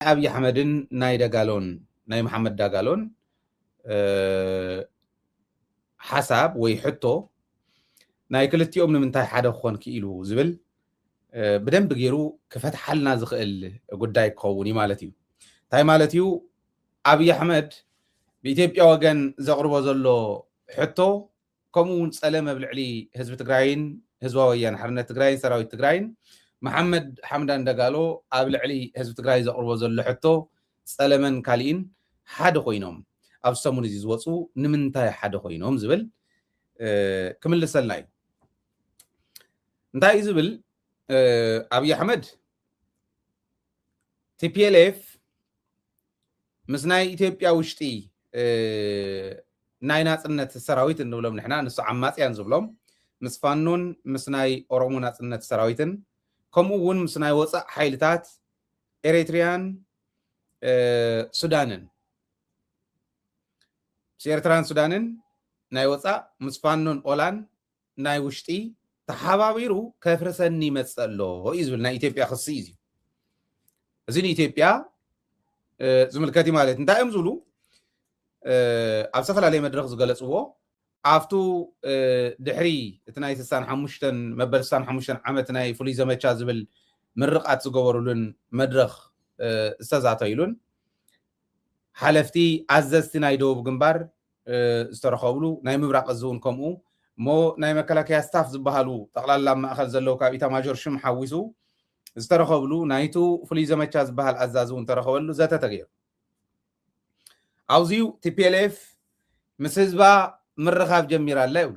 ኣብይ ኣሕመድን ናይ ደጋሎን ናይ መሓመድ ዳጋሎን ሓሳብ ወይ ሕቶ ናይ ክልቲኦም ንምንታይ ሓደ ክኾን ክኢሉ ዝብል ብደንብ ገይሩ ክፈትሓልና ዝኽእል ጉዳይ ክኸውን እዩ ማለት እዩ። እንታይ ማለት እዩ? ኣብይ ኣሕመድ ብኢትዮጵያ ወገን ዘቕርቦ ዘሎ ሕቶ፣ ከምኡ እውን ጸለመ ኣብ ልዕሊ ህዝቢ ትግራይን ህዝባዊ ወያነ ሓርነት ትግራይን ሰራዊት ትግራይን መሓመድ ሓምዳን ደጋሎ ኣብ ልዕሊ ህዝቢ ትግራይ ዘቕርቦ ዘሎ ሕቶ፣ ጸለመን ካሊእን ሓደ ኮይኖም ኣብ ሰሙን እዚ ዝወፁ ንምንታይ ሓደ ኮይኖም ዝብል ክምልሰልና እዩ። እንታይ እዩ ዝብል ኣብይ ኣሕመድ? ቲፒኤልኤፍ ምስ ናይ ኢትዮጵያ ውሽጢ ናይ ናፅነት ሰራዊት እንብሎም ንሕና፣ ንሱ ዓማፅያን ዝብሎም፣ ምስ ፋኖን ምስ ናይ ኦሮሞ ናፅነት ሰራዊትን ከምኡ እውን ምስ ናይ ወፃእ ሓይልታት ኤሪትሪያን ሱዳንን፣ ምስ ኤርትራን ሱዳንን ናይ ወፃእ፣ ምስ ፋኖን ኦላን ናይ ውሽጢ ተሓባቢሩ ከፍርሰኒ ይመፅእ ኣሎ እዩ ዝብል ናይ ኢትዮጵያ ክሲ እዩ። እዚ ንኢትዮጵያ ዝምልከት እዩ ማለት። እንታይ እዮም ዝብሉ? ኣብ ዝተፈላለየ መድረኽ ዝገለፅዎ፣ ኣብቱ ድሕሪ እቲ ናይ ስሳን ሓሙሽተን መበል ስሳን ሓሙሽተን ዓመት ናይ ፍሉይ ዘመቻ ዝብል ምርቓት ዝገበሩሉን መድረኽ ዝተዛተይሉን ሓለፍቲ ኣዘዝቲ ናይ ደቡብ ግንባር ዝተረኸብሉ፣ ናይ ምብራቕ እዚ እውን ከምኡ፣ እሞ ናይ መከላከያ ስታፍ ዝበሃሉ ጠቕላላ ኣብ ማእኸል ዘለዉ ካብ ኢታማዦር ሽም ሓዊሱ ዝተረኸብሉ፣ ናይቱ ፍሉይ ዘመቻ ዝበሃል ኣዛዚ እውን ተረኸበሉ ዘተ ተገይሩ። ኣብዚዩ ቲፒኤልኤፍ ምስ ህዝባ ምርኻብ ጀሚራ ኣላ ይብሉ።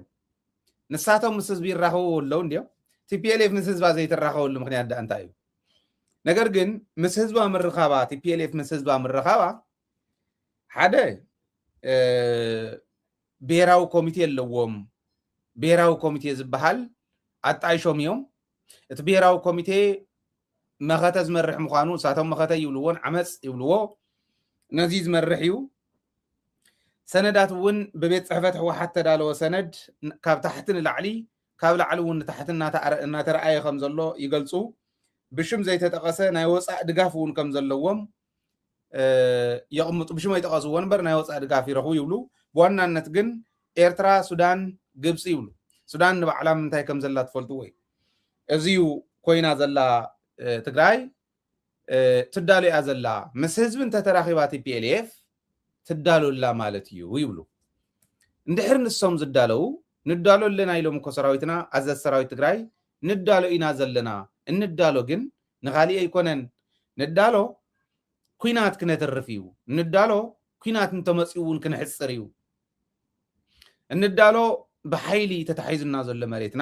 ንሳቶም ምስ ህዝቢ ይራኸቡ ኣለዉ እንዲዮም። ቲፒኤልኤፍ ምስ ህዝባ ዘይትራኸበሉ ምክንያት ደኣ እንታይ እዩ? ነገር ግን ምስ ህዝባ ምርኻባ፣ ቲፒኤልኤፍ ምስ ህዝባ ምርኻባ ሓደ ብሄራዊ ኮሚቴ ኣለዎም። ብሄራዊ ኮሚቴ ዝበሃል ኣጣይሾም እዮም። እቲ ብሄራዊ ኮሚቴ መኸተ ዝመርሕ ምዃኑ እሳቶም መኸተ ይብልዎን ዓመፅ ይብልዎ። ነዚ ዝመርሕ እዩ። ሰነዳት እውን ብቤት ፅሕፈት ህወሓት ተዳለወ ሰነድ ካብ ታሕቲ ንላዕሊ ካብ ላዕሊ እውን ንታሕቲ እናተረኣየ ከም ዘሎ ይገልፁ። ብሽም ዘይተጠቐሰ ናይ ወፃእ ድጋፍ እውን ከም ዘለዎም የቕምጡ። ብሽም ኣይጠቐስዎ እምበር ናይ ወፃእ ድጋፍ ይረኽቡ ይብሉ። ብዋናነት ግን ኤርትራ፣ ሱዳን፣ ግብፂ ይብሉ። ሱዳን ንባዕላ ምንታይ ከም ዘላ ትፈልጥዎ እዩ። እዚዩ ኮይና ዘላ ትግራይ ትዳሎ እያ ዘላ። ምስ ህዝቢ እንተተራኺባ ቲፒኤልኤፍ ትዳሎ ኣላ ማለት እዩ ይብሉ። እንድሕር ንሶም ዝዳለዉ፣ ንዳሎ ኣለና ኢሎም እኮ ሰራዊትና፣ ኣዘዝ ሰራዊት ትግራይ ንዳሎ ኢና ዘለና። እንዳሎ ግን ንኻሊእ ኣይኮነን። ንዳሎ ኩናት ክነትርፍ እዩ። ንዳሎ ኩናት እንተመፂኡ እውን ክንሕፅር እዩ። እንዳሎ ብሓይሊ ተታሒዙና ዘሎ መሬትና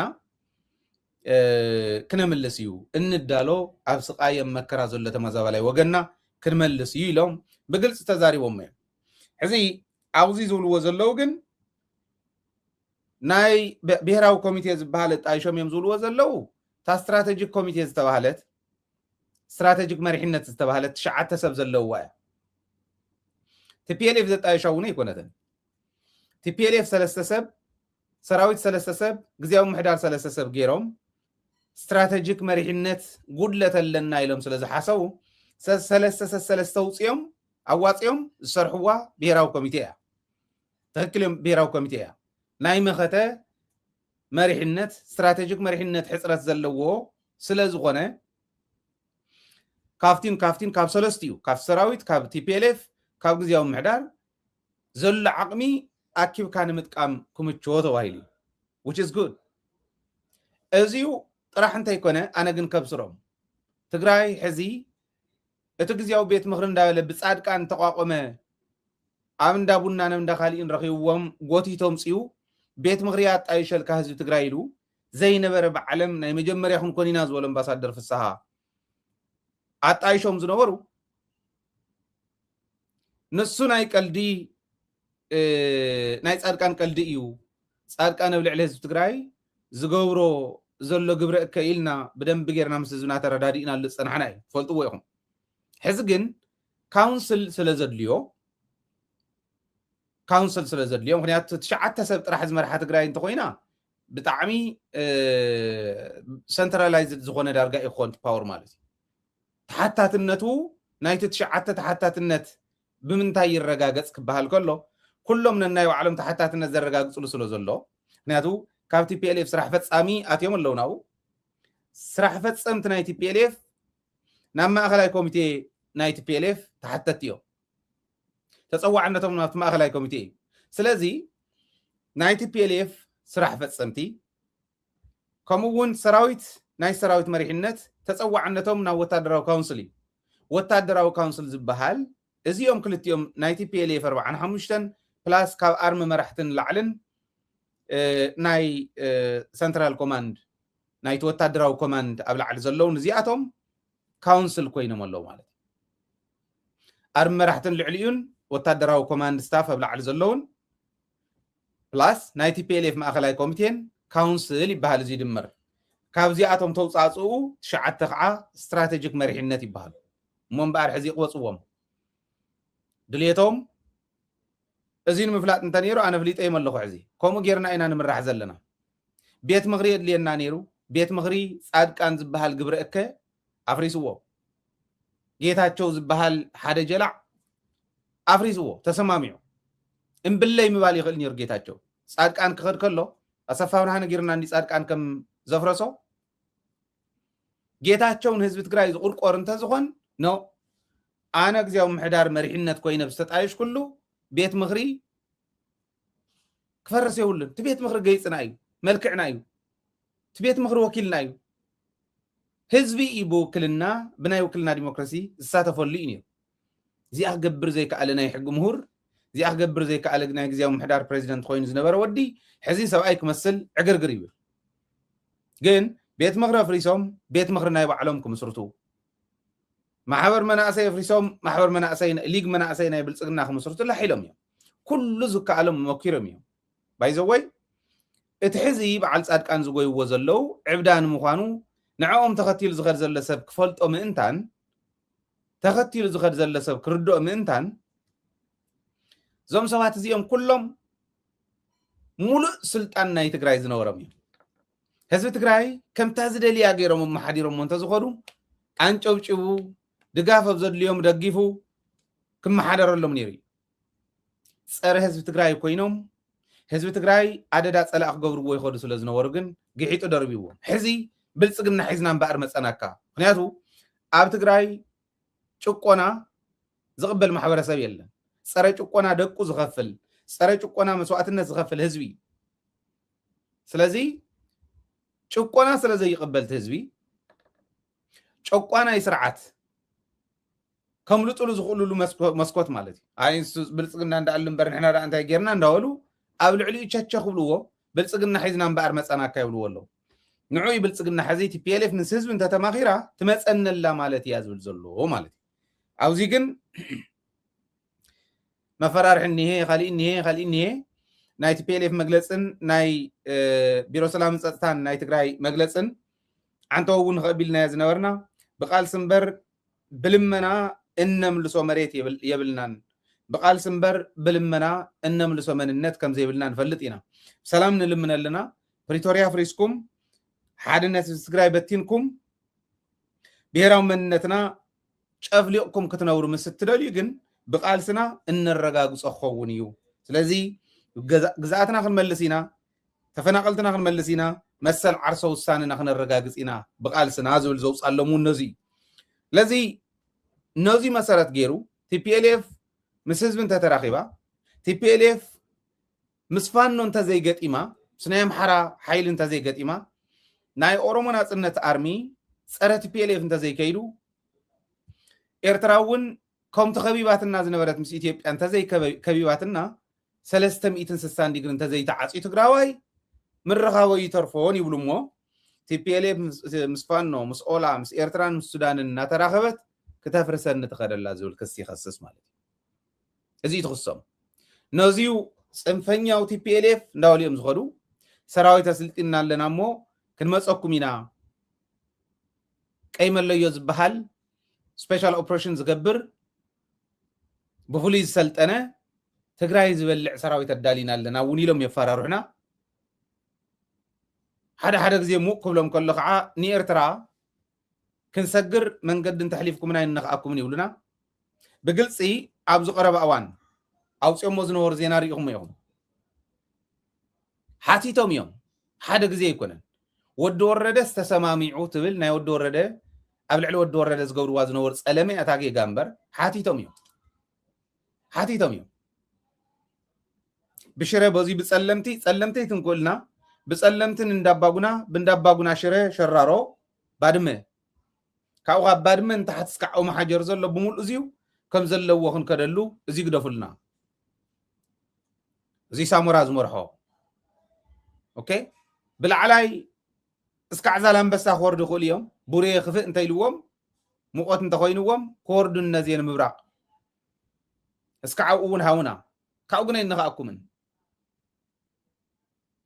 ክነምልስ እዩ። እንዳሎ ኣብ ስቓይ ኣብ መከራ ዘሎ ተመዛባላይ ወገንና ክንመልስ እዩ ኢሎም ብግልፂ ተዛሪቦሞ እዮም። ሕዚ ኣብዚ ዝብልዎ ዘለዉ ግን ናይ ብሄራዊ ኮሚቴ ዝበሃል ጣይሾም እዮም ዝብልዎ ዘለዉ። እታ ስትራቴጂክ ኮሚቴ ዝተባህለት፣ ስትራቴጂክ መሪሕነት ዝተባህለት ትሽዓተ ሰብ ዘለውዋ እያ። ቲፒኤልኤፍ ዘጣየሻ እውን ኣይኮነትን። ቲፒኤልኤፍ ሰለስተ ሰብ፣ ሰራዊት ሰለስተ ሰብ፣ ግዜያዊ ምሕዳር ሰለስተ ሰብ ገይሮም ስትራቴጂክ መሪሕነት ጉድለት ኣለና ኢሎም ስለ ዝሓሰቡ ሰለስተ ሰለስተ ውፅኦም ኣዋፅኦም ዝሰርሕዋ ብሄራዊ ኮሚቴ እያ። ትክክል እዮም። ብሄራዊ ኮሚቴ እያ። ናይ መኸተ መሪሕነት፣ ስትራቴጂክ መሪሕነት ሕፅረት ዘለዎ ስለ ዝኾነ ካብቲን ካብቲን ካብ ሰለስቲኡ፣ ካብ ሰራዊት፣ ካብ ቲፒኤልኤፍ፣ ካብ ግዜያዊ ምሕዳር ዘሎ ዓቕሚ ኣኪብካ ንምጥቃም ክምችዎ ተባሂሉ እዩ። Which is good። እዚዩ ጥራሕ እንተይኮነ ኣነ ግን ከብስሮም ትግራይ ሕዚ እቲ ግዜያዊ ቤት ምኽሪ እንዳበለ ብፃድቃን ተቋቆመ ኣብ እንዳ ቡናን እንዳ ካሊእን ረኺብዎም ጎቲቶም ፅዩ ቤት ምኽሪ ኣጣይሸልካ ህዝቢ ትግራይ ኢሉ ዘይነበረ ብዓለም ናይ መጀመርያ ክንኮን ኢና ዝበሉ ኣምባሳደር ፍስሃ ኣጣይሾም ዝነበሩ ንሱ ናይ ቀልዲ ናይ ፃድቃን ቀልዲ እዩ። ፃድቃን ኣብ ልዕሊ ህዝቢ ትግራይ ዝገብሮ ዘሎ ግብረ እከ ኢልና ብደንቢ ጌርና ምስ ህዝብና ተረዳዲእናሉ ዝፀናሕና እዩ። ትፈልጥዎ ኢኹም። ሕዚ ግን ካውንስል ስለ ዘድልዮ ካውንስል ስለ ዘድልዮ ምክንያቱ ትሽዓተ ሰብ ጥራሕ ዝመርሓ ትግራይ እንተኮይና ብጣዕሚ ሰንትራላይዝድ ዝኾነ ዳርጋ እዩ ክኾን ፓወር ማለት እዩ። ተሓታትነቱ ናይቲ ትሽዓተ ተሓታትነት ብምንታይ ይረጋገጽ ክበሃል ከሎ፣ ኩሎም ነናይ ባዕሎም ተሓታትነት ዘረጋግጽሉ ስለ ዘሎ፣ ምክንያቱ ካብ ቲ ፒ ኤል ኤፍ ስራሕ ፈጻሚ ኣትዮም ኣለዉ ናብኡ። ስራሕ ፈጸምቲ ናይ ቲ ፒ ኤል ኤፍ ናብ ማእኸላይ ኮሚቴ ናይ ቲ ፒ ኤል ኤፍ ተሓተቲ እዮም። ተጸዋዕነቶም ናብቲ ማእኸላይ ኮሚቴ እዩ። ስለዚ ናይ ቲ ፒ ኤል ኤፍ ስራሕ ፈጸምቲ ከምኡ እውን ሰራዊት፣ ናይ ሰራዊት መሪሕነት ተጸዋዕነቶም ናብ ወታደራዊ ካውንስል እዩ። ወታደራዊ ካውንስል ዝበሃል እዚኦም ክልቲኦም ናይ ቲ ፒ ኤል ኤፍ ኣርባዓን ሓሙሽተን ፕላስ ካብ ኣርሚ መራሕትን ላዕልን ናይ ሰንትራል ኮማንድ ናይቲ ወታደራዊ ኮማንድ ኣብ ላዕሊ ዘለውን እዚኣቶም ካውንስል ኮይኖም ኣለዉ ማለት እዩ። ኣርሚ መራሕትን ልዕሊኡን ወታደራዊ ኮማንድ ስታፍ ኣብ ላዕሊ ዘለውን ፕላስ ናይ ቲ ፒ ኤል ኤፍ ማእኸላይ ኮሚቴን ካውንስል ይበሃል። እዚ ድምር ካብዚኣቶም ተውፃፅኡ ትሽዓተ ከዓ ስትራቴጂክ መሪሕነት ይበሃሉ። እሞ እምበኣር ሕዚ ይቕወፅዎም ድልየቶም እዚ ንምፍላጥ እንተ ነይሩ ኣነ ፍሊጠዮም ኣለኹ። ሕዚ ከምኡ ጌርና ኢና ንምራሕ ዘለና። ቤት ምኽሪ የድልየና ነይሩ። ቤት ምኽሪ ፃድቃን ዝበሃል ግብረ እከ ኣፍሪስዎ። ጌታቸው ዝበሃል ሓደ ጀላዕ ኣፍሪስዎ፣ ተሰማሚዑ። እምብለይ ምባል ይኽእል ነይሩ ጌታቸው። ፃድቃን ክኸድ ከሎ ኣሰፋ ብርሃነ ጌርና እንዲ ፃድቃን ከም ዘፍረሶ ጌታቸው ንህዝቢ ትግራይ ዝቁርቆር እንተዝኾን ኖ ኣነ እግዚኣብ ምሕዳር መሪሕነት ኮይነ ብዝተጣየሽኩሉ ቤት ምኽሪ ክፈርስ የብሉን። እቲ ቤት ምኽሪ ገይፅና እዩ፣ መልክዕና እዩ። እቲ ቤት ምኽሪ ወኪልና እዩ። ህዝቢ እዩ ብውክልና፣ ብናይ ውክልና ዲሞክራሲ ዝሳተፈሉ እዩ ነይሩ። እዚኣ ክገብር ዘይከኣለ ናይ ሕጊ ምሁር፣ እዚኣ ክገብር ዘይከኣለ ናይ ግዜያዊ ምሕዳር ፕሬዚደንት ኮይኑ ዝነበረ ወዲ ሕዚ ሰብኣይ ክመስል ዕግርግር ይብል። ግን ቤት ምኽሪ ኣፍሪሶም ቤት ምኽሪ ናይ ባዕሎም ክምስርቱ፣ ማሕበር መናእሰይ ኣፍሪሶም ማሕበር መናእሰይ ሊግ መናእሰይ ናይ ብልፅግና ክምስርቱ ላሕ ኢሎም እዮም። ኩሉ ዝከኣሎም መኪሮም እዮም። ባይዘወይ እቲ ሕዚ በዓል ፃድቃን ዝጎይዎ ዘለዉ ዕብዳን ምዃኑ ንዕኦም ተኸቲሉ ዝኸድ ዘሎ ሰብ ክፈልጦ ምእንታን ተኸቲሉ ዝኸድ ዘሎ ሰብ ክርድኦ ምእንታን እዞም ሰባት እዚኦም ኩሎም ሙሉእ ስልጣን ናይ ትግራይ ዝነበሮም እዮም። ህዝቢ ትግራይ ከምታ ዝደልያ ገይሮም ኣመሓዲሮሞ እንተዝኸዱ ኣንጨብጭቡ ድጋፍ ኣብ ዘድልዮም ደጊፉ ክመሓደረሎም ነይሩ እዩ። ፀረ ህዝቢ ትግራይ ኮይኖም ህዝቢ ትግራይ ኣደዳ ፀላእ ክገብርዎ ይኸዱ ስለ ዝነበሩ ግን ግሒጡ ደርብዎም። ሕዚ ብልፅግና ሒዝና እምበኣር መፀናካ። ምክንያቱ ኣብ ትግራይ ጭቆና ዝቕበል ማሕበረሰብ የለን። ፀረ ጭቆና ደቁ ዝኸፍል፣ ፀረ ጭቆና መስዋእትነት ዝኸፍል ህዝቢ እዩ። ስለዚ ጭቆና ስለ ዘይቕበል እቲ ህዝቢ ጨቋናይ ስርዓት ከምልጥሉ ዝኽእልሉ መስኮት ማለት እዩ። ኣይ ንሱ ብልፅግና እንዳኣሉ እምበር ንሕና ደኣ እንታይ ጌርና እንዳበሉ ኣብ ልዕሊኡ ቸቸ ክብልዎ ብልፅግና ሒዝና እምበኣር መፀናካ ይብልዎ ኣለዉ። ንዑ ብልፅግና ሕዚ ቲ ፒ ኤል ኤፍ ምስ ህዝቢ እንተተማኺራ ትመፀነላ ማለት እያ ዝብል ዘሎ ማለት እዩ። ኣብዚ ግን መፈራርሒ እኒሄ፣ ካሊእ እኒሄ፣ ካሊእ እኒሄ። ናይ ቲ ፒ ኤል ኤፍ መግለፅን ናይ ቢሮ ሰላምን ፀጥታን ናይ ትግራይ መግለፅን ዓንተው እውን ከቢልናዮ ዝነበርና ብቃልሲ እምበር ብልመና እነምልሶ መሬት የብልናን። ብቃልሲ እምበር ብልመና እነምልሶ መንነት ከም ዘይብልና ንፈልጥ ኢና። ሰላም ንልምን ኣለና። ፕሪቶርያ ፍሪስኩም ሓድነት ህዝቢ ትግራይ በቲንኩም ብሄራዊ መንነትና ጨፍሊቕኩም ክትነብሩ ምስ እትደልዩ ግን ብቃልስና እነረጋግጾ ክኸውን እዩ። ስለዚ ግዝኣትና ክንመልስ ኢና፣ ተፈናቐልትና ክንመልስ ኢና፣ መሰል ዓርሰ ውሳንና ክነረጋግጽ ኢና ብቃልስና ዝብል ዘውፅኣሎም እውን ነዚ እዩ። ስለዚ ነዚ መሰረት ገይሩ ቲ ፒ ኤል ኤፍ ምስ ህዝቢ እንተተራኺባ ቲ ፒ ኤል ኤፍ ምስ ፋኖ እንተዘይገጢማ ምስ ናይ ኣምሓራ ሓይሊ እንተዘይገጢማ ናይ ኦሮሞ ናፅነት ኣርሚ ፀረ ቲ ፒ ኤል ኤፍ እንተዘይከይዱ ኤርትራ እውን ከምቲ ከቢባትና ዝነበረት ምስ ኢትዮጵያ እንተዘይከቢባትና ሰለስተ ሚእትን ስሳን ዲግሪ እንተዘይተዓፅዩ ትግራዋይ ምርኻቦ ይተርፎን ይብሉ እሞ ቲ ፒ ኤል ኤፍ ምስ ፋኖ ምስ ኦላ ምስ ኤርትራን ምስ ሱዳንን እናተራኸበት ክተፍርሰኒ ትኸደላ ዝብል ክሲ ይኸስስ ማለት እዩ። እዚ ትኽሶም ነዚዩ ፅንፈኛው ቲ ፒ ኤል ኤፍ እንዳበሉ እዮም ዝኸዱ። ሰራዊት ኣስልጢና ኣለና እሞ ክንመፀኩም ኢና። ቀይ መለዮ ዝበሃል ስፔሻል ኦፕሬሽን ዝገብር ብፍሉይ ዝሰልጠነ ትግራይ ዝበልዕ ሰራዊት ኣዳሊና ኣለና እውን ኢሎም የፈራርሑና። ሓደ ሓደ ግዜ ሙቕ ክብሎም ከሎ ከዓ ንኤርትራ ክንሰግር መንገዲ እንተሕሊፍኩምና ኣይንነኽኣኩምን ይብሉና። ብግልፂ ኣብዚ ቀረባ እዋን ኣውፅኦሞ ዝነበሩ ዜና ርኢኹሞ ኢኹም። ሓቲቶም እዮም። ሓደ ግዜ ኣይኮነን። ወዲ ወረደስ ተሰማሚዑ ትብል ናይ ወዲ ወረደ፣ ኣብ ልዕሊ ወዲ ወረደ ዝገብርዋ ዝነበሩ ፀለመ እታ ጌጋ እምበር ሓቲቶም እዮም። ሓቲቶም እዮም። ብሽረ በዚ ብፀለምቲ፣ ፀለምቲ ኣይትንኩልና፣ ብፀለምትን እንዳባጉና፣ ብእንዳባጉና ሽረ ሸራሮ ባድመ፣ ካብኡ ካብ ባድመ ንታሕቲ እስካዕ ኦም ሓጀር ዘሎ ብምሉእ እዚዩ ከም ዘለዎ ክንከደሉ እዚ ግደፉልና። እዚ ሳሞራ ዝመርሖ። ኦኬ፣ ብላዕላይ እስካዕ ዛላምበሳ ክወርዱ ይኽእሉ እዮም። ቡሬ ክፍእ እንተኢልዎም፣ ሙቐት እንተኾይንዎም ክወርዱ ነዜ ንምብራቕ። እስካዕ ኣብኡ እውን ሃውና። ካብኡ ግን ኣይንኸኣኩምን።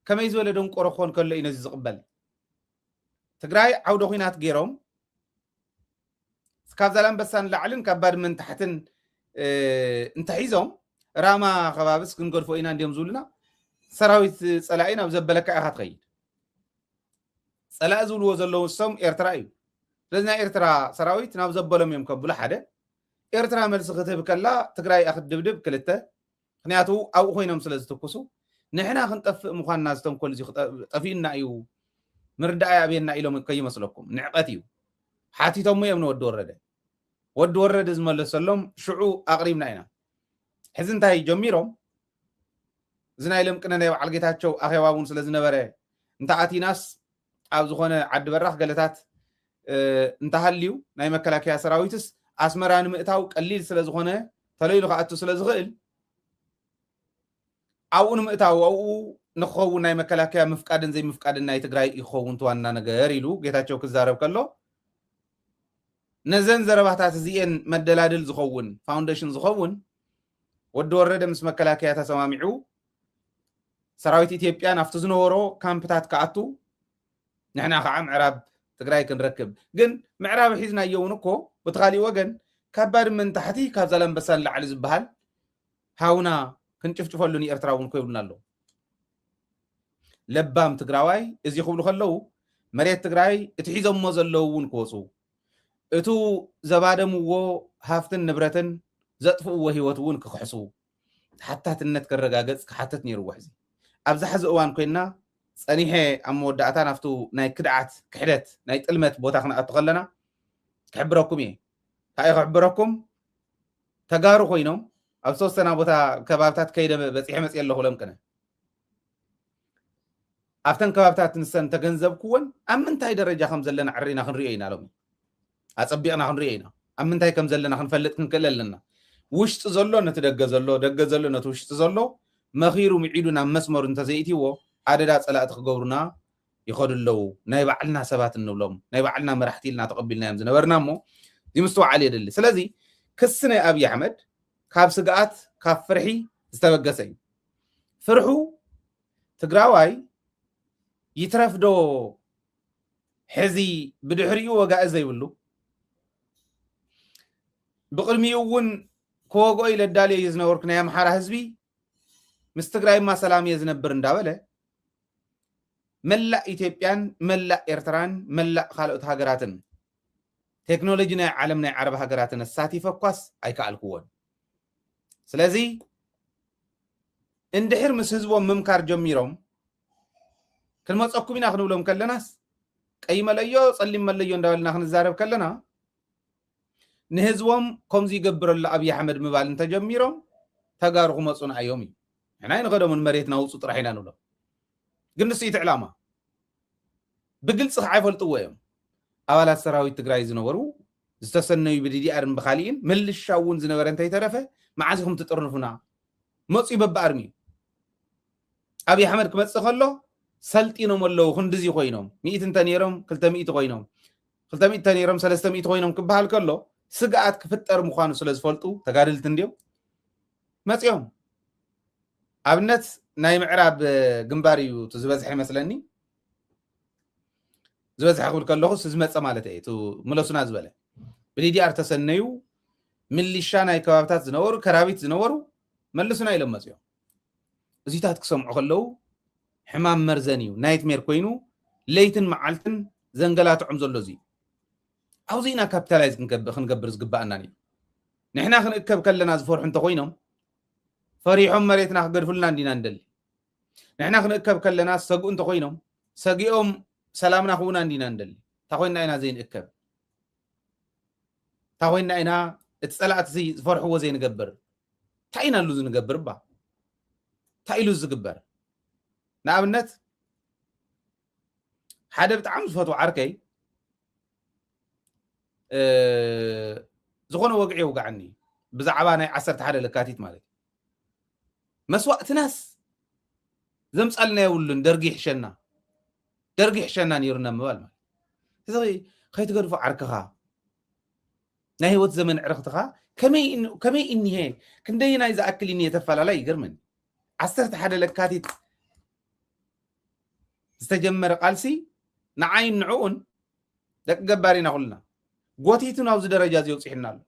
ከመይ ዝበለ ደንቆሮ ክኾን ከሎ እዩ ነዚ ዝቕበል? ትግራይ ዓውደ ኹናት ገይሮም ካብ ዛላምበሳ ንላዕልን ካብ ባድመን ታሕትን፣ እ፣ እንተሒዞም ራማ ከባብስ ክንገድፎ ኢና እንዲዮም ዝብሉና። ሰራዊት ጸላኢ ናብ ዘበለካ ኢኻ ትኸይድ። ጸላኢ ዝብልዎ ዘለዉ እሶም ኤርትራ እዩ። ስለዚ ናይ ኤርትራ ሰራዊት ናብ ዘበሎም እዮም ከብሉ ሓደ። ኤርትራ መልሲ ክትህብ ከላ ትግራይ እያ ክትድብድብ ክልተ። ምክንያቱ ኣብኡ ኮይኖም ስለ ዝትኩሱ ንሕና ክንጠፍእ ምዃንና ዝተንኮል እዚ ክጠ-፣ ጠፊኡና እዩ ምርዳእ ኣብየና ኢሎም ከይመስለኩም። ንዕቀት እዩ። ሓቲቶሞ እዮም ንወዲ ወረደ። ወዲ ወረደ ዝመለሰሎም ሽዑ ኣቕሪብና ኢና። ሕዚ እንታይ ጀሚሮም? እዚ ናይ ለምቅነ ናይ በዓል ጌታቸው ኣኼባ እውን ስለ ዝነበረ እንተኣቲናስ ኣብ ዝኾነ ዓዲ በራኽ ገለታት፣ እ፣ እንተሃልዩ ናይ መከላከያ ሰራዊትስ ኣስመራ ንምእታው ቀሊል ስለ ዝኾነ ተለይሉ ክኣቱ ስለ ዝኽእል ኣብኡ ንምእታው ኣብኡ ንክኸውን ናይ መከላከያ ምፍቃድን ዘይምፍቃድን ናይ ትግራይ ይኸውን እቲ ዋና ነገር ኢሉ ጌታቸው ክዛረብ ከሎ ነዘን ዘረባታት እዚኤን መደላድል ዝኸውን ፋውንዴሽን ዝኸውን ወዲ ወረደ ምስ መከላከያ ተሰማሚዑ ሰራዊት ኢትዮጵያ ናብቲ ዝነበሮ ካምፕታት ክኣቱ ንሕና ከዓ ምዕራብ ትግራይ ክንረክብ። ግን ምዕራብ ሒዝናዮ እውን እኮ በቲ ካሊእ ወገን ካብ ባድመ ንታሕቲ ካብ ዛላምበሳ ንላዕሊ ዝበሃል ሃውና ክንጭፍጭፈሉ ንኤርትራ እውን ኮይብሉና ኣሎ። ለባም ትግራዋይ እዚ ክብሉ ከለዉ መሬት ትግራይ እቲ ሒዞሞ ዘለዉ እውን ክወፁ እቱ ዘባደምዎ ሃፍትን ንብረትን ዘጥፍእዎ ህይወት እውን ክክሕሱ ተሓታትነት ክረጋገፅ ክሓትት ነይርዎ። ሕዚ ኣብዚ ሕዚ እዋን ኮይንና ፀኒሐ ኣብ መወዳእታ ናብቱ ናይ ክድዓት ክሕደት ናይ ጥልመት ቦታ ክንኣቱ ከለና ክሕብረኩም እየ። እንታይ ክሕብረኩም? ተጋሩ ኮይኖም ኣብ ዝተወሰና ቦታ ከባብታት ከይደ በፂሐ መፅየ ኣለኹ ለምቅነ ኣብተን ከባብታት ንሰን ተገንዘብክወን ኣብ ምንታይ ደረጃ ከም ዘለና ዕሪና ክንሪኦ ኢና። ሎሚ ኣጸቢቕና ክንሪኦ ኢና። ኣብ ምንታይ ከም ዘለና ክንፈልጥ ክንክእል ኣለና። ውሽጢ ዘሎ ነቲ ደገ ዘሎ፣ ደገ ዘሎ ነቲ ውሽጢ ዘሎ መኺሩ ምዒዱ ናብ መስመሩ እንተዘይእትይዎ ኣደዳ ጸላእቲ ክገብሩና ይኸዱ ኣለዉ። ናይ ባዕልና ሰባት እንብሎም ናይ ባዕልና መራሕቲ ኢልና ተቐቢልናዮም ዝነበርና እሞ እዚ ምስትውዓል የድሊ። ስለዚ ክሲ ናይ ኣብዪ ኣሕመድ ካብ ስግኣት ካብ ፍርሒ ዝተበገሰ እዩ። ፍርሑ ትግራዋይ ይትረፍ ዶ ሕዚ ብድሕሪኡ ወጋኢ ዘይብሉ ብቕድሚኡ እውን ክወግኦ ኢለ ኣዳልዮ እየ ዝነበርኩ ናይ ኣምሓራ ህዝቢ ምስ ትግራይማ ሰላም እየ ዝነብር እንዳበለ መላእ ኢትዮጵያን መላእ ኤርትራን መላእ ካልኦት ሃገራትን ቴክኖሎጂ ናይ ዓለም ናይ ዓረብ ሃገራትን ኣሳቲፈ እኳስ ኣይከኣልክዎን። ስለዚ እንድሕር ምስ ህዝቦም ምምካር ጀሚሮም ክንመፀኩም ኢና ክንብሎም ከለናስ ቀይ መለዮ ፀሊም መለዮ እንዳበልና ክንዛረብ ከለና ንህዝቦም ከምዚ ይገብር ኣሎ ኣብይ ኣሕመድ ምባል እንተጀሚሮም ተጋሩ ክመፁና እዮም እዩ። ንሕና ኣይንኸዶምን መሬትና ውፁ ጥራሕ ኢና ንብሎም። ግን ንሱ እቲ ዕላማ ብግልፂ ከዓ ይፈልጥዎ እዮም። ኣባላት ሰራዊት ትግራይ ዝነበሩ ዝተሰነዩ ብዲዲኣርን ብካሊእን ምልሻ እውን ዝነበረ እንተይተረፈ መዓዝ ኢኹም ትጥርንፉና? መፅኡ በብኣርሚ እዩ። ኣብይ ኣሕመድ ክመፅእ ከሎ ሰልጢኖም ኣለዉ ክንድዚ ኮይኖም ሚእቲ እንተ ነይሮም ክልተ ሚእቲ ኮይኖም ክልተ ሚእቲ እንተ ነይሮም ሰለስተ ሚእቲ ኮይኖም ክበሃል ከሎ ስግኣት ክፍጠር ምዃኑ ስለ ዝፈልጡ ተጋደልቲ እንድዮም መፅኦም። ኣብነት ናይ ምዕራብ ግንባር እዩ እቲ ዝበዝሐ ይመስለኒ። ዝበዝሐ ክብል ከለኹ ዝመፀ ማለት እየ። እቲ ምለሱና ዝበለ ብዲዲኣር ተሰነዩ ምልሻ ናይ ከባብታት ዝነበሩ ከራቢት ዝነበሩ መልሱና ኢሎም መፅኦም። እዚታት ክሰምዑ ከለዉ ሕማም መርዘን እዩ። ናይትሜር ኮይኑ ለይትን መዓልትን ዘንገላትዖም ዘሎ እዚ እዩ። ኣብዚ ኢና ካፒታላይዝ ክንገብር ዝግባኣና እዩ። ንሕና ክንእከብ ከለና ዝፈርሑ እንተኾይኖም፣ ፈሪሖም መሬትና ክገድፉልና እንዲና እንደሊ። ንሕና ክንእከብ ከለና ዝሰግኡ እንተኾይኖም፣ ሰጊኦም ሰላምና ክውና እንዲና እንደሊ። እንታ ኮይና ኢና ዘይንእከብ? እንታ ኮይና ኢና እቲ ጸላእቲ እዚ ዝፈርሕዎ ዘይንገብር? እንታይ ኢና ሉዝ ንገብር እባ? እንታይ ኢሉ ዝግበር? ንኣብነት፣ ሓደ ብጣዕሚ ዝፈትዎ ዓርከይ፣ እ፣ ዝኾነ ወግዒ የውግዓኒ፣ ብዛዕባ ናይ ዓሰርተ ሓደ ለካቲት ማለት እዩ። መስዋእትናስ ዘምጻልና የብሉን፣ ደርጊ ይሕሸና፣ ደርጊ ይሕሸና ነይሩና ምባል ማለት። እዚ ከይትገድፎ ዓርክኻ፣ ናይ ህይወት ዘመን ዕርኽትኻ ከመይ እን-፣ ከመይ እኒሄ፣ ክንደየናይ ዝኣክል እኒሄ ተፈላለይ ይገርመኒ። ዓሰርተ ሓደ ለካቲት ዝተጀመረ ቃልሲ ንዓይን ንዕኡን ደቂ ገባር ኢና ኩልና። ጎቲቱ ናብዚ ደረጃ እዚ የውፅሕና ኣሎ።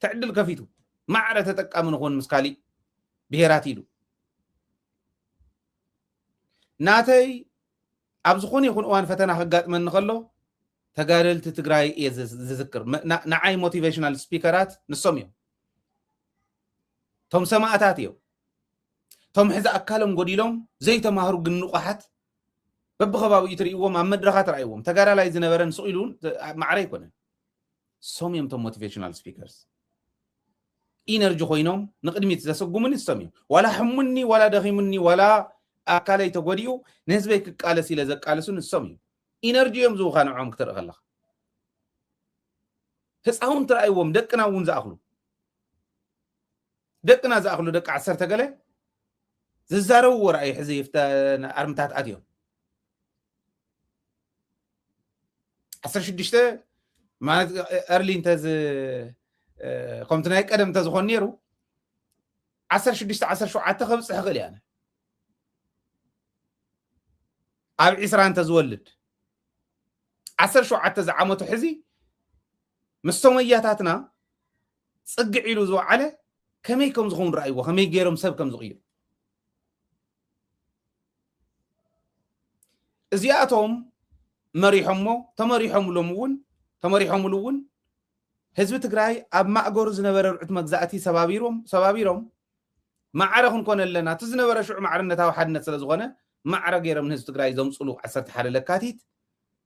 ትዕድል ከፊቱ ማዕረ ተጠቃሚ ንኹን ምስ ካሊእ ብሄራት ኢሉ። ናተይ ኣብ ዝኾነ ይኹን እዋን ፈተና ከጋጥመኒ ከሎ ተጋደልቲ ትግራይ እየ ዝ-፣ ዝዝክር። መ-፣ ና-፣ ንዓይ ሞቲቬሽናል ስፒከራት ንሶም እዮም። እቶም ሰማእታት እዮም። እቶም ሕዚ ኣካሎም ጎዲሎም ዘይተማህሩ ግን ንቑሓት በብኸባቢኡ ትርእይዎም፣ ኣብ መድረኻት ረኣይዎም። ተጋዳላይ ዝነበረ ንስቕ ኢሉ እውን ተ-፣ ማዕረ ኣይኮነን። እሶም እዮም እቶም ሞቲቬሽናል ስፒከርስ። ኢነርጂ ኮይኖም ንቕድሚት ዘሰጉሙኒ እሶም እዮም። ዋላ ሕሙኒ፣ ዋላ ደኺሙኒ፣ ዋላ ኣካለይ ተጎዲኡ ንህዝበይ ክቃለስ ኢለ ዘቃልሱ ንሶም እዮም። ኢነርጂ እዮም ዝውኻ ንዕኦም ክትርኢ ከለኻ። ህፃውንቲ ረኣይዎም፣ ደቅና እውን ዝኣኽሉ። ደቅና ዝኣኽሉ ደቂ ዓሰርተ ገለ ዝዛረብዎ ረኣዩ ሕዚ ይፍተ-፣ ኣርምታት ኣትዮም። ዓሰርተ ሽዱሽተ ማለት ኤርሊ እንተ ዝ-፣ እ፣ ከምቲ ናይ ቀደም እንተ ዝኾን ነይሩ፣ ዓሰርተ ሽዱሽተ ዓሰርተ ሸውዓተ ከብፅሕ ይኽእል እየ ኣነ። ኣብ ዒስራ እንተ ዝወልድ፣ ዓሰርተ ሸውዓተ ዝዓመቱ ሕዚ ምስ ሶመያታትና ፅግዕ ኢሉ ዝወዓለ ከመይ ከም ዝኸውን ረኣይዎ፣ ከመይ ገይሮም ሰብ ከም ዝቕይሩ። እዚኣቶም መሪሖሞ፣ ተመሪሖምሎም እውን፣ ተመሪሖምሉ እውን ህዝቢ ትግራይ ኣብ ማእገሩ ዝነበረ ርዑት መግዛእቲ ሰባቢሮም፣ ሰባቢሮም ማዕረ ክንኮነ ኣለና። እቲ ዝነበረ ሽዑ ማዕርነታዊ ሓድነት ስለ ዝኾነ ማዕረ ገይሮም ንህዝቢ ትግራይ ዘምፅሉ ዓሰርተ ሓደ ለካቲት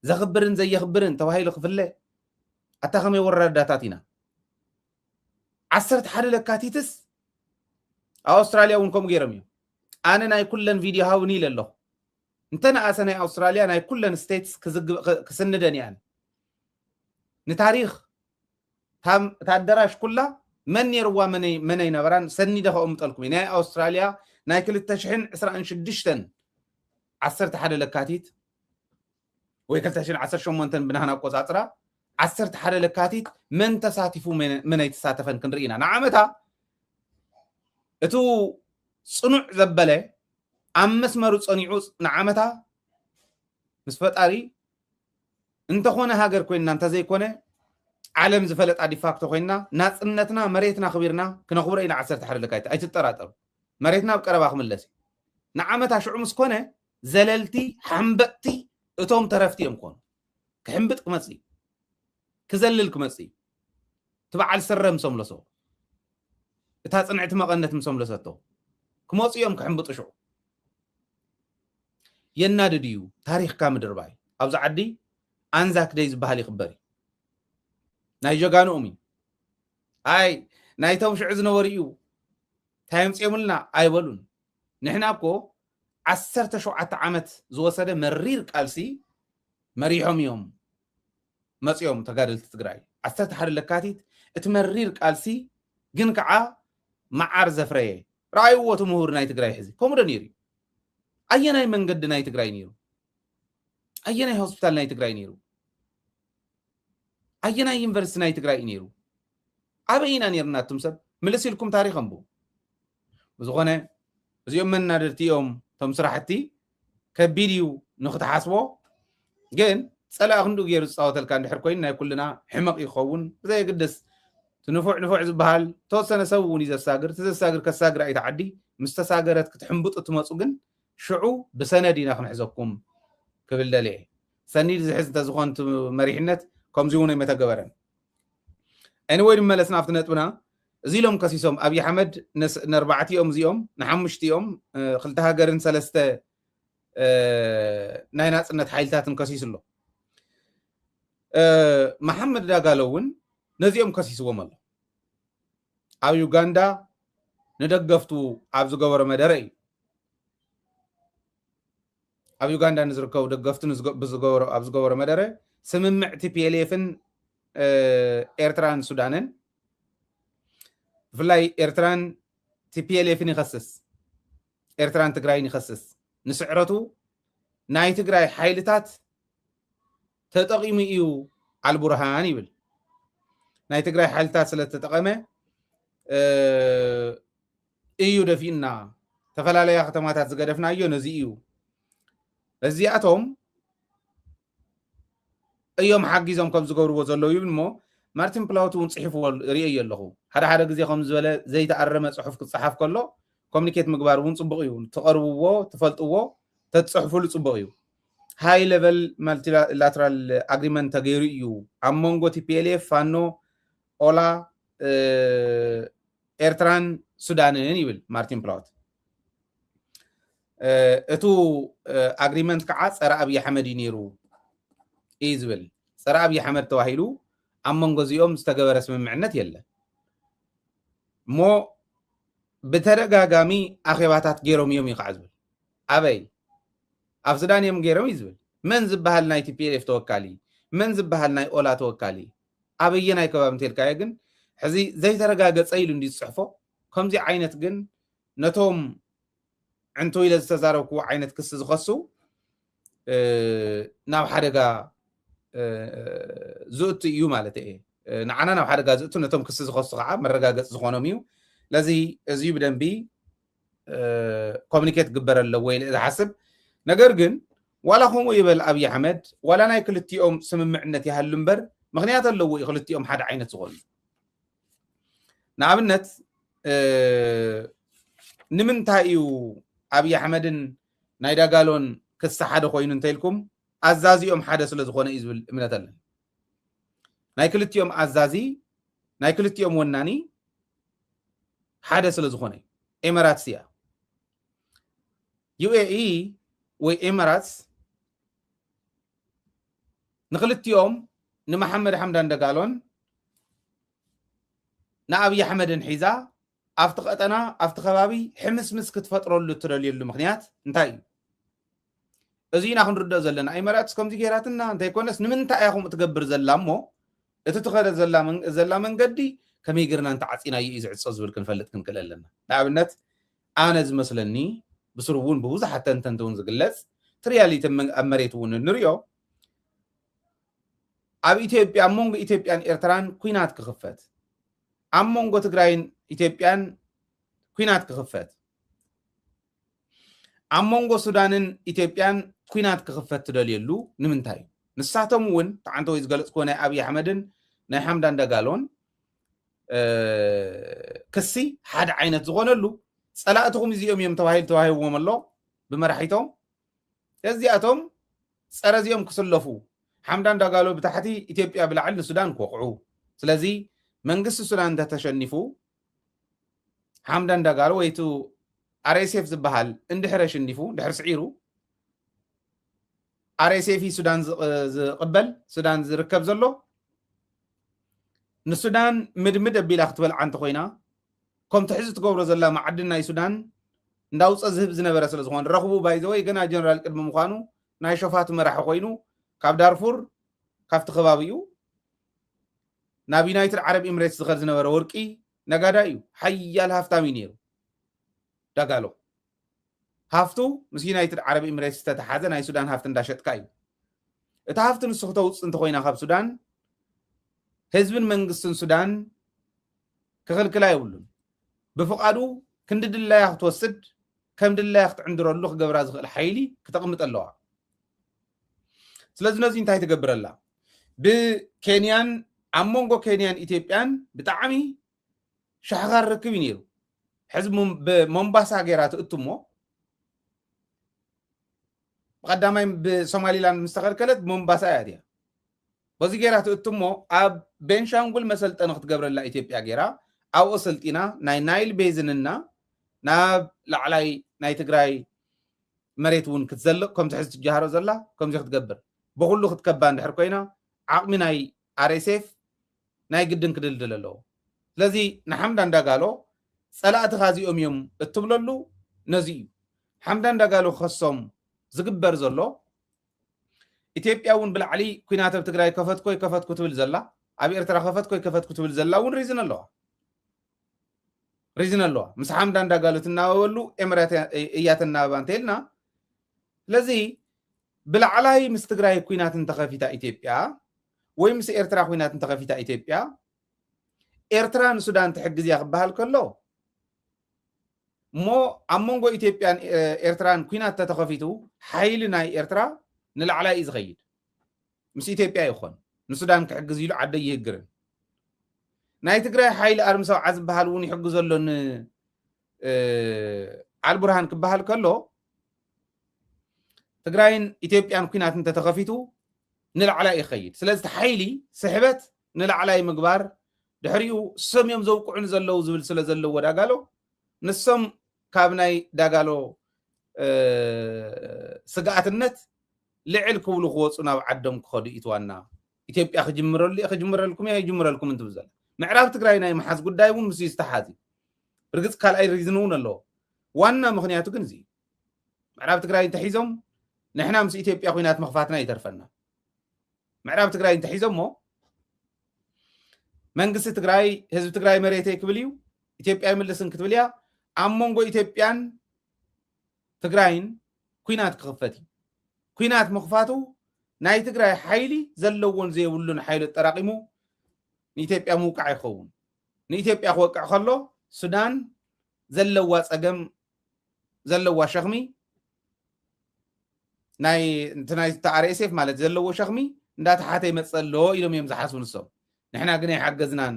ዘኽብርን ዘየኽብርን ተባሂሉ ክፍለ። ኣታ ከመይ ወራዳታት ኢና? ዓሰርተ ሓደ ለካቲትስ ኣብ ኣውስትራልያ እውን ከምኡ ገይሮም እዮም። ኣነ ናይ ኩለን ቪድዮ ሃቡኒ ኢለ ኣለኹ። እንተ ንኣሰ ናይ ኣውስትራልያ ናይ ኩለን ስቴትስ ክዝግብ-፣ ክ-፣ ክስንደን እየ ኣነ። ንታሪኽ ታም-፣ እታ ኣደራሽ ኩላ መን ነይርዋ መነይ-፣ መነይ ነበራን ሰኒደ ከቕምጠልኩም እየ። ናይ ኣውስትራልያ ናይ ክልተ ሽሕን ዕስራን ሽዱሽተን ዓሰርተ ሓደ ለካቲት ወይ ክልተ ሽሕን ዓሰርተ ሸሞንተን ብናህና ኣቆጻጽራ ዓሰርተ ሓደ ለካቲት መን ተሳቲፉ መን-፣ መን ኣይተሳተፈን ክንርኢ ኢና። ንዓመታ እቱ ጽኑዕ ዘበለ ኣብ መስመሩ ጸኒዑ ንዓመታ ምስ ፈጣሪ እንተኾነ ሃገር ኮይንና እንተዘይኮነ ዓለም ዝፈለጣ ዲፋክቶ ኮይንና ናጽነትና መሬትና ክቢርና ክነኽብሮ ኢና። ዓሰርተ ሓደ ለካቲት ኣይትጠራጠሩ። መሬትና ኣብ ቀረባ ክምለስ እዩ። ንዓመታ ሽዑ ምስ ኮነ ዘለልቲ ሓምበጥቲ እቶም ተረፍቲ እዮም ክኾኑ። ክሕምብጥ ክመጽእ እዩ። ክዘልል ክመጽእ እዩ። እቲ በዓል ስረ ምስ ኣምለሶ፣ እታ ጽንዕቲ መቐነት ምስ ኣምለሰቶ ክመጹ እዮም ክሕምብጡ ሽዑ። የናድድ እዩ ታሪኽካ ምድርባይ። ኣብዚ ዓዲ ኣንዛክ ደይ ዝበሃል ይኽበር እዩ። ናይ ጀጋንኦም እዩ። ኣይ ናይቶም ሽዑ ዝነበሩ እዩ። እንታይ ኣምጺኦምልና ኣይበሉን። ንሕና እኮ ዓሰርተ ሸውዓተ ዓመት ዝወሰደ መሪር ቃልሲ መሪሖም እዮም መጺኦም ተጋደልቲ ትግራይ። ዓሰርተ ሓደ ለካቲት እቲ መሪር ቃልሲ ግን ከዓ መዓር ዘፍረየ። ረኣይዎ እቲ ምሁር ናይ ትግራይ ሕዚ ከምኡ ዶ ነይሩ እዩ? ኣየናይ መንገዲ ናይ ትግራይ ነይሩ? ኣየናይ ሆስፒታል ናይ ትግራይ ነይሩ? ኣየናይ ዩኒቨርሲቲ ናይ ትግራይ እዩ ነይሩ? ኣበይ ኢና ነይርና? ኣቱም ሰብ ምልስ ኢልኩም ታሪኽ ኣንብቡ። ብዝኾነ እዚኦም መናደድቲ እዮም። እቶም ስራሕቲ ከቢድ እዩ ንክትሓስቦ፣ ግን ጸላኢ ክንድኡ ገይሩ ዝፃወተልካ እንድሕር ኮይኑ ናይ ኩልና ሕመቕ ይኸውን። ብዘየግድስ እቲ ንፉዕ ንፉዕ ዝበሃል ተወሰነ ሰብ እውን እዩ ዘሳግር። እቲ ዘሳግር ከሳግር ኣይትዓዲ። ምስ ተሳገረት ክትሕምብጡ ትመፁ ግን ሽዑ ብሰነድ ኢና ክንሕዘኩም ክብል ደልየ። ሰኒድ ዝሕዝ እንተዝኾን እቲ መሪሕነት ከምዚ እውን ኣይመተገበረን። ኤኒወይ ንመለስ ናብቲ ነጥብና። እዚ ኢሎም ከሲሶም። ኣብይ ኣሕመድ ነርባዕቲኦም እዚኦም ንሓሙሽቲኦም ክልተ ሃገርን ሰለስተ ናይ ናፅነት ሓይልታትን ከሲሱ ኣሎ። መሓመድ ዳጋሎ እውን ነዚኦም ከሲስዎም ኣሎ። ኣብ ዩጋንዳ ንደገፍቱ ኣብ ዝገበሮ መደረ እዩ። ኣብ ዩጋንዳ ንዝርከቡ ደገፍቱ ኣብ ዝገበሮ መደረ ስምምዕ ቲፒኤልኤፍን ኤርትራን ሱዳንን ብፍላይ ኤርትራን ቲፒኤልኤፍን ይኸስስ፣ ኤርትራን ትግራይን ይኸስስ። ንስዕረቱ ናይ ትግራይ ሓይልታት ተጠቒሙ እዩ ኣልቡርሃን ይብል። ናይ ትግራይ ሓይልታት ስለተጠቐመ እዩ ደፊእና፣ ዝተፈላለያ ከተማታት ዝገደፍናዮ ነዚ እዩ። እዚኣቶም እዮም ሓጊዞም ከም ዝገብርዎ ዘለዉ ይብል። እሞ ማርቲን ፕላውት እውን ፅሒፍዎ ርእየ ኣለኹ። ሓደ ሓደ ግዜ ከም ዝበለ ዘይተኣረመ ፅሑፍ ክፀሓፍ ከሎ ኮሚኒኬት ምግባር እውን ፅቡቕ እዩ። ትቐርብዎ፣ ትፈልጥዎ፣ ተትፅሕፉሉ ፅቡቕ እዩ። ሃይ ሌቨል ማልቲላትራል ኣግሪመንት ተገይሩ እዩ ኣብ መንጎ ቲፒኤልኤፍ፣ ፋኖ፣ ኦላ፣ ኤርትራን ሱዳንን ይብል ማርቲን ፕላውት። እቱ ኣግሪመንት ከዓ ፀረ ኣብይ ኣሕመድ እዩ ነይሩ እዩ ዝብል። ፀረ ኣብይ ኣሕመድ ተባሂሉ ኣብ መንጎ እዚኦም ዝተገበረ ስምምዕነት የለን። እሞ ብተደጋጋሚ ኣኼባታት ገይሮም እዮም እዩ ከዓ ዝብል። ኣበይ? ኣብ ሱዳን እዮም ገይሮም እዩ ዝብል። መን ዝበሃል ናይ ቲፒኤልኤፍ ተወካሊ፣ መን ዝበሃል ናይ ኦላ ተወካሊ፣ ኣበየናይ ከባቢ እንተልካዮ ግን ሕዚ ዘይተረጋገፀ ኢሉ እንዲ ዝፅሕፎ። ከምዚ ዓይነት ግን ነቶም ዕንቶ ኢለ ዝተዛረብኩዎ ዓይነት ክሲ ዝኸሱ ናብ ሓደጋ ዝእቱ እዩ ማለት እየ። ንዓና ናብ ሓደጋ ዝእቱ፣ ነቶም ክሲ ዝኸሱ ከዓ መረጋገፂ ዝኾኖም እዩ። ስለዚ እዚ ብደንቢ ኮሚኒኬት ክግበር ኣለዎ ኢለ ዝሓስብ። ነገር ግን ዋላ ከምኡ ይበል ኣብይ ኣሕመድ፣ ዋላ ናይ ክልቲኦም ስምምዕነት ይሃሉ እምበር ምኽንያት ኣለዎ እዩ ክልቲኦም ሓደ ዓይነት ዝኾኑ። ንኣብነት ንምንታይ እዩ ኣብይ ኣሕመድን ናይ ዳጋሎን ክሲ ሓደ ኮይኑ እንተኢልኩም ኣዛዚኦም ሓደ ስለ ዝኾነ እዩ ዝብል እምነት ኣለኒ። ናይ ክልቲኦም ኣዛዚ፣ ናይ ክልቲኦም ወናኒ ሓደ ስለ ዝኾነ እዩ። ኤመራትስ እያ። ዩኤኢ ወይ ኤመራትስ ንክልቲኦም ንመሓመድ ሓምዳን ደጋሎን ንኣብይ ኣሕመድን ሒዛ ኣብቲ ቀጠና ኣብቲ ከባቢ ሕምስምስ ክትፈጥረሉ እትደልየሉ ምክንያት እንታይ እዩ? እዚ ኢና ክንርድኦ ዘለና። ኤመራትስ ከምዚ ገይራትና እንተይኮነስ ንምንታይ እያ ከምኡ ትገብር ዘላ እሞ እቲ ትኸደ ዘላ መንገዲ ከመይ ገርና እንተዓፂናዮ እዩ ዝዕፆ ዝብል ክንፈልጥ ክንክእል ኣለና። ንኣብነት ኣነ ዝመስለኒ ብስሩ እውን ብብዙሓት ተንተንቲ እውን ዝግለፅ እቲ ሪያሊቲ ኣብ መሬት እውን እንሪኦ ኣብ ኢትዮጵያ ኣብ መንጎ ኢትዮጵያን ኤርትራን ኩናት ክኽፈት፣ ኣብ መንጎ ትግራይን ኢትዮጵያን ኩናት ክኽፈት፣ ኣብ መንጎ ሱዳንን ኢትዮጵያን ኩናት ክኽፈት ትደልየሉ ንምንታይ እዩ? ንሳቶም እውን ተዓንተ ወይ ዝገለፅኩዎ ናይ ኣብይ ኣሕመድን ናይ ሓምዳን ደጋሎን ክሲ ሓደ ዓይነት ዝኾነሉ ፀላእትኹም እዚኦም እዮም ተባሂሉ ተዋሂብዎም ኣሎ ብመራሒቶም። እዚኣቶም ፀረ እዚኦም ክስለፉ ሓምዳን ዳጋሎ ብታሕቲ ኢትዮጵያ ብላዕሊ ንሱዳን ክወቕዑ። ስለዚ መንግስቲ ሱዳን እንተተሸኒፉ ሓምዳን ዳጋሎ ወይ እቲ ኣርኤስኤፍ ዝበሃል እንድሕር ኣሸኒፉ እንድሕር ስዒሩ ኣርኤስኤፍ ሱዳን ዝቕበል ሱዳን ዝርከብ ዘሎ ንሱዳን ምድምድ ኣቢላ ክትበልዓ እንተኮይና ከምቲ ሕዚ ትገብሮ ዘላ መዓድን ናይ ሱዳን እንዳውፀ ዝህብ ዝነበረ ስለ ዝኾነ ረኽቡ ባይዘወይ ገና ጀነራል ቅድሚ ምዃኑ ናይ ሸፋቱ መራሒ ኮይኑ ካብ ዳርፉር ካብቲ ከባቢኡ ናብ ዩናይትድ ዓረብ ኤምሬትስ ዝኸድ ዝነበረ ወርቂ ነጋዳይ እዩ። ሓያል ሃፍታም እዩ ነይሩ ዳጋሎ። ሃፍቱ ምስ ዩናይትድ ዓረብ ኤምሬትስ ዝተተሓዘ ናይ ሱዳን ሃፍቲ እንዳሸጥካ እዩ። እቲ ሃፍቲ ንሱ ክተውፅእ እንተኮይና ካብ ሱዳን ህዝብን መንግስትን ሱዳን ክኽልክላ የብሉን። ብፍቓዱ ክንዲ ድላያ ክትወስድ ከም ድላያ ክትዕንድረሉ ክገብራ ዝኽእል ሓይሊ ክተቕምጥ ኣለዋ። ስለዚ ነዚ እንታይ ትገብር ኣላ? ብኬንያን ኣብ መንጎ ኬንያን ኢትዮጵያን ብጣዕሚ ሻሕኻር ርክብ እዩ ነይሩ። ሕዚ ብሞምባሳ ገይራ ትእቱ እሞ ብቀዳማይ ብሶማሊላንድ ምስ ተኸልከለት ብሞምባሳ እያ እቲያ በዚ ገይራ ትእቱ እሞ ኣብ ቤንሻንጉል መሰልጠኒ ክትገብረላ ኢትዮጵያ ገይራ ኣብኡ ሰልጢና ናይ ናይል ቤዝንና ናብ ላዕላይ ናይ ትግራይ መሬት እውን ክትዘልቕ ከምዚ ሕዚ ትጀሃሮ ዘላ ከምዚ ክትገብር ብኩሉ ክትከባ እንድሕር ኮይና ዓቕሚ ናይ ኣርኤስኤፍ ናይ ግድን ክድልድል ኣለዎ። ስለዚ ንሓምዳን ዳጋሎ ጸላእትኻ እዚኦም እዮም እትብለሉ ነዚ እዩ። ሓምዳን ዳጋሎ ክኸሶም ዝግበር ዘሎ ኢትዮጵያ እውን ብላዕሊ ኩናት ኣብ ትግራይ ከፈትኮ ይከፈትኩ ትብል ዘላ ኣብ ኤርትራ ከፈትኮ ይከፈትኩ ትብል ዘላ እውን ሪዝን ኣለዋ ሪዝን ኣለዋ። ምስ ሓምዳን ዳጋሎ ትናበበሉ ኤምሬት እያ ትናበባ እንተኢልና ስለዚ ብላዕላይ ምስ ትግራይ ኩናት እንተኸፊታ ኢትዮጵያ ወይ ምስ ኤርትራ ኩናት እንተኸፊታ ኢትዮጵያ ኤርትራ ንሱዳን ትሕግዝ እያ ክበሃል ከሎ እሞ ኣብ መንጎ ኢትዮጵያን ኤርትራን ኩናት ተተኸፊቱ ሓይሊ ናይ ኤርትራ ንላዕላይ እዩ ዝኸይድ ምስ ኢትዮጵያ ይኾን ንሱዳን ክሕግዝ ኢሉ ዓደ ይህግርን ናይ ትግራይ ሓይሊ ኣርምሰውዓ ዝበሃል እውን ይሕግዞ ኣሎ ንኣልቡርሃን ክበሃል ከሎ ትግራይን ኢትዮጵያን ኩናት እንተተኸፊቱ ንላዕላይ ይኸይድ ስለዚ ሓይሊ ስሕበት ንላዕላይ ምግባር ድሕሪኡ ሰም እዮም ዘውቅዑን ዘለዉ ዝብል ስለ ዘለዎ ዳጋሎ ንሶም ካብ ናይ ዳጋሎ ስግኣትነት ልዕል ክብሉ ክወፁ ናብ ዓዶም ክኸዱ ኢትዋና ኢትዮጵያ ክጅምረሉ ክጅምረልኩም እያ ይጅምረልኩም እንትብል ዘላ ምዕራብ ትግራይ ናይ መሓዝ ጉዳይ እውን ምስ ዝተሓዝ ርግፅ ካልኣይ ሪዝን እውን ኣለዎ ዋና ምክንያቱ ግን እዚ ምዕራብ ትግራይ እንተሒዞም ንሕና ምስ ኢትዮጵያ ኩናት ምኽፋትና ይተርፈና ምዕራብ ትግራይ እንተሒዞሞ መንግስቲ ትግራይ ህዝቢ ትግራይ መሬተይ ክብል እዩ ኢትዮጵያ ይምልስን ክትብል እያ ኣብ መንጎ ኢትዮጵያን ትግራይን ኩናት ክኽፈት እዩ ኩናት ምኽፋቱ ናይ ትግራይ ሓይሊ ዘለዎን ዘይብሉን ሓይሊ ኣጠራቂሙ ንኢትዮጵያ ምውቃዕ ይኸውን ንኢትዮጵያ ክወቅዕ ከሎ ሱዳን ዘለዋ ፀገም ዘለዋ ሸኽሚ ናይ ኣርኤስኤፍ ማለት ዘለዎ ሸኽሚ እንዳተሓተ ይመፅእ ኣሎ ኢሎም እዮም ዝሓስቡ ንሶም ንሕና ግን ኣይሓገዝናን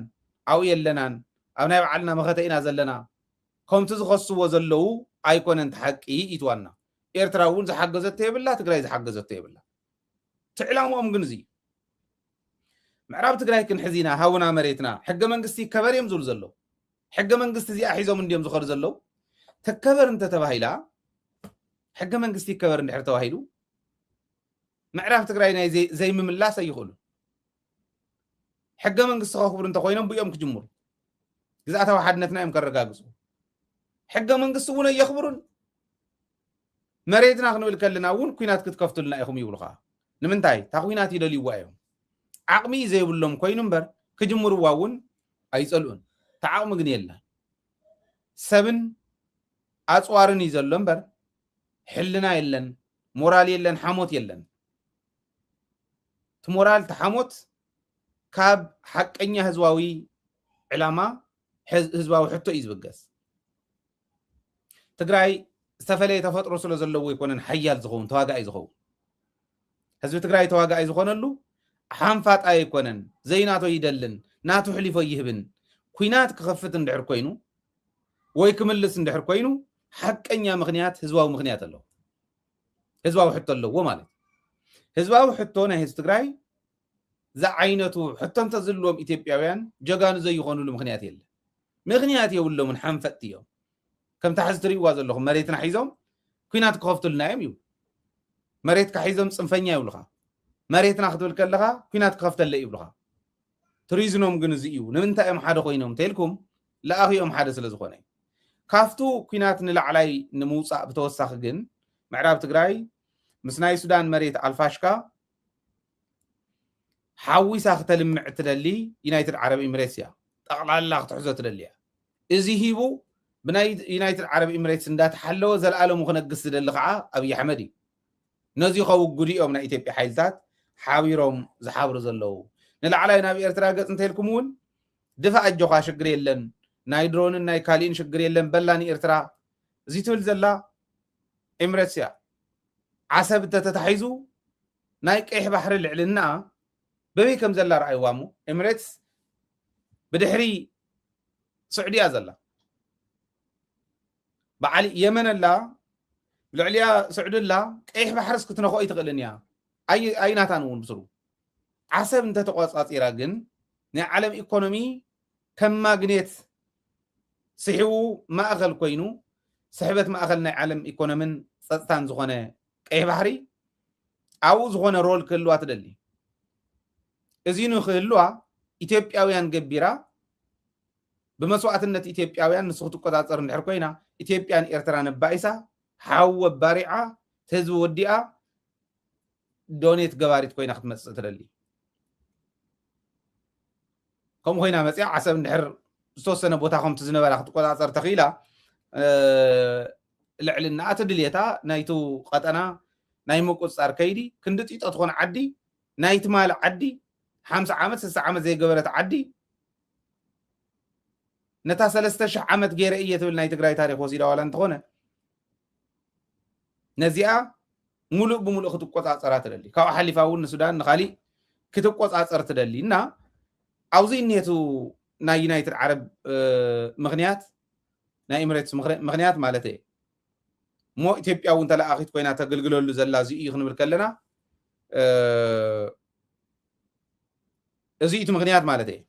ኣብኡ የለናን ኣብ ናይ ባዕልና መኸተ ኢና ዘለና ከምቲ ዝኸስዎ ዘለዉ ኣይኮነን ሓቂ ኢትዋና ኤርትራ እውን ዝሓገዘቶ የብላ ትግራይ ዝሓገዘቶ የብላ ትዕላምኦም ግን እዚ ምዕራብ ትግራይ ክንሕዝ ኢና ሃውና መሬትና ሕገ መንግስቲ ይከበር እዮም ዝብሉ ዘለዉ ሕገ መንግስቲ እዚኣ ሒዞም እንዲዮም ዝኸዱ ዘለዉ ትከበር እንተተባሂላ ሕገ መንግስቲ ይከበር እንድሕር ተባሂሉ ምዕራብ ትግራይ ናይ ዘይምምላስ ኣይኽእሉ ሕገ መንግስቲ ከኽብሩ እንተኮይኖም ብኦም ክጅምሩ ግዝኣታዊ ሓድነትና እዮም ከረጋግፁ ሕገ መንግስቲ እውን ኣየኽብሩን መሬትና ክንብል ከለና እውን ኩናት ክትከፍቱልና ኢኹም ይብሉ ከዓ ንምንታይ እታ ኩናት ይደልይዋ እዮም ዓቕሚ ዘይብሎም ኮይኑ እምበር ክጅምርዋ እውን ኣይፀልኡን እታ ዓቕሚ ግን የለን ሰብን ኣፅዋርን እዩ ዘሎ እምበር ሕልና የለን ሞራል የለን ሓሞት የለን እቲ ሞራል እቲ ሓሞት ካብ ሓቀኛ ህዝባዊ ዕላማ ህዝባዊ ሕቶ እዩ ዝብገስ ትግራይ ዝተፈለየ ተፈጥሮ ስለ ዘለዎ ኣይኮነን ሓያል ዝኸውን ተዋጋኢ ዝኸውን ህዝቢ ትግራይ ተዋጋኢ ዝኾነሉ ሓንፋጣ ኣይኮነን ዘይናቶ ይደልን ናቱ ሕሊፎ ይህብን ኩናት ክኸፍት እንድሕር ኮይኑ ወይ ክምልስ እንድሕር ኮይኑ ሓቀኛ ምክንያት ህዝባዊ ምክንያት ኣለዎ ህዝባዊ ሕቶ ኣለዎ ማለት ህዝባዊ ሕቶ ናይ ህዝቢ ትግራይ ዝዓይነቱ ሕቶ እንተዝህልዎም ኢትዮጵያውያን ጀጋኑ ዘይኾኑሉ ምክንያት የለ ምክንያት የብሎምን ሓንፈጥቲ እዮም ከምታ ሕዚ ትርእይዋ ዘለኹም መሬትና ሒዞም ኩናት ክኸፍቱልና እዮም ይብሉ መሬትካ ሒዞም ፅንፈኛ ይብሉኻ መሬትና ክትብል ከለኻ ኩናት ክኸፍተለ ይብሉኻ ትሪዝኖም ግን እዚ እዩ ንምንታይ እዮም ሓደ ኮይኖም ተልኩም ለኣኺኦም ሓደ ስለ ዝኾነ ካብቱ ኩናት ንላዕላይ ንምውፃእ ብተወሳኺ ግን ምዕራብ ትግራይ ምስ ናይ ሱዳን መሬት ኣልፋሽካ ሓዊሳ ክተልምዕ ትደሊ ዩናይትድ ዓረብ ኤምሬትስ እያ ጠቕላላ ክትሕዞ ትደሊ እያ እዚ ሂቡ ብናይ ዩናይትድ ዓረብ ኤምሬትስ እንዳተሓለወ ዘለኣለሙ ክነግስ ዝደሊ ከዓ ኣብይ ኣሕመድ እዩ ነዚ ከውግዱ እዮም ናይ ኢትዮጵያ ሓይልታት ሓቢሮም ዝሓብሩ ዘለዉ ንላዕላይ ናብ ኤርትራ ገፅ እንተልኩም እውን ድፋ ኣጆኻ ሽግር የለን ናይ ድሮንን ናይ ካሊእን ሽግር የለን በላ ንኤርትራ እዚ ትብል ዘላ ኤምሬትስ እያ ዓሰብ እንተተታሒዙ ናይ ቀይሕ ባሕሪ ልዕልና በበይ ከም ዘላ ረኣይዋ እሞ ኤምሬትስ ብድሕሪ ስዑድያ ዘላ በዓል የመን ኣላ ልዕልያ ስዑዲ ኣላ ቀይሕ ባሕርስ ክትነኽኦ ኣይትኽእልን እያ ኣይናታን እውን ብስሩ ዓሰብ እንተተቆፃፂራ ግን ናይ ዓለም ኢኮኖሚ ከም ማግኔት ስሒቡ ማእኸል ኮይኑ፣ ስሕበት ማእኸል ናይ ዓለም ኢኮኖምን ጸጥታን ዝኾነ ቀይሕ ባሕሪ፣ ኣብኡ ዝኾነ ሮል ክህልዋ ትደሊ። እዚ ንክህልዋ ኢትዮጵያውያን ገቢራ፣ ብመስዋእትነት ኢትዮጵያውያን ንሱ ክትቆጻጸር እንድሕር ኮይና፣ ኢትዮጵያን ኤርትራን ኣባኢሳ፣ ሓው ኣባሪዓ፣ ህዝቢ ወዲኣ፣ ዶኔት ገባሪት ኮይና ክትመጽእ ትደሊ። ከምኡ ኮይና መጽያ፣ ዓሰብ እንድሕር ዝተወሰነ ቦታ ከምቲ ዝነበራ ክትቆጻጸር ተኽኢላ፣ ልዕልናኣ እቲ ድልየታ ናይቱ ቀጠና ናይ ምቁጽጻር ከይዲ ክንዲ ጢጦ ትኾን ዓዲ፣ ናይ ትማሊ ዓዲ፣ ሓምሳ ዓመት ስሳ ዓመት ዘይገበረት ዓዲ፣ ነታ ሰለስተ ሽሕ ዓመት ገይረ እየ ትብል ናይ ትግራይ ታሪኽ ወሲዳ ዋላ እንተኾነ፣ ነዚኣ ሙሉእ ብሙሉእ ክትቆጻጸራ ትደሊ። ካብኡ ሓሊፋ እውን ንሱዳን ንኻሊእ ክትቆጻጸር ትደሊ እና ኣብዚ እኔቱ ናይ ዩናይትድ ዓረብ ምኽንያት፣ ናይ ኤምሬትስ ምኽንያት ማለት እየ እሞ ኢትዮጵያ እውን ተለኣኺት ኮይና ተገልግለሉ ዘላ እዚ እዩ ክንብል ከለና እዚ እቲ ምኽንያት ማለት እየ።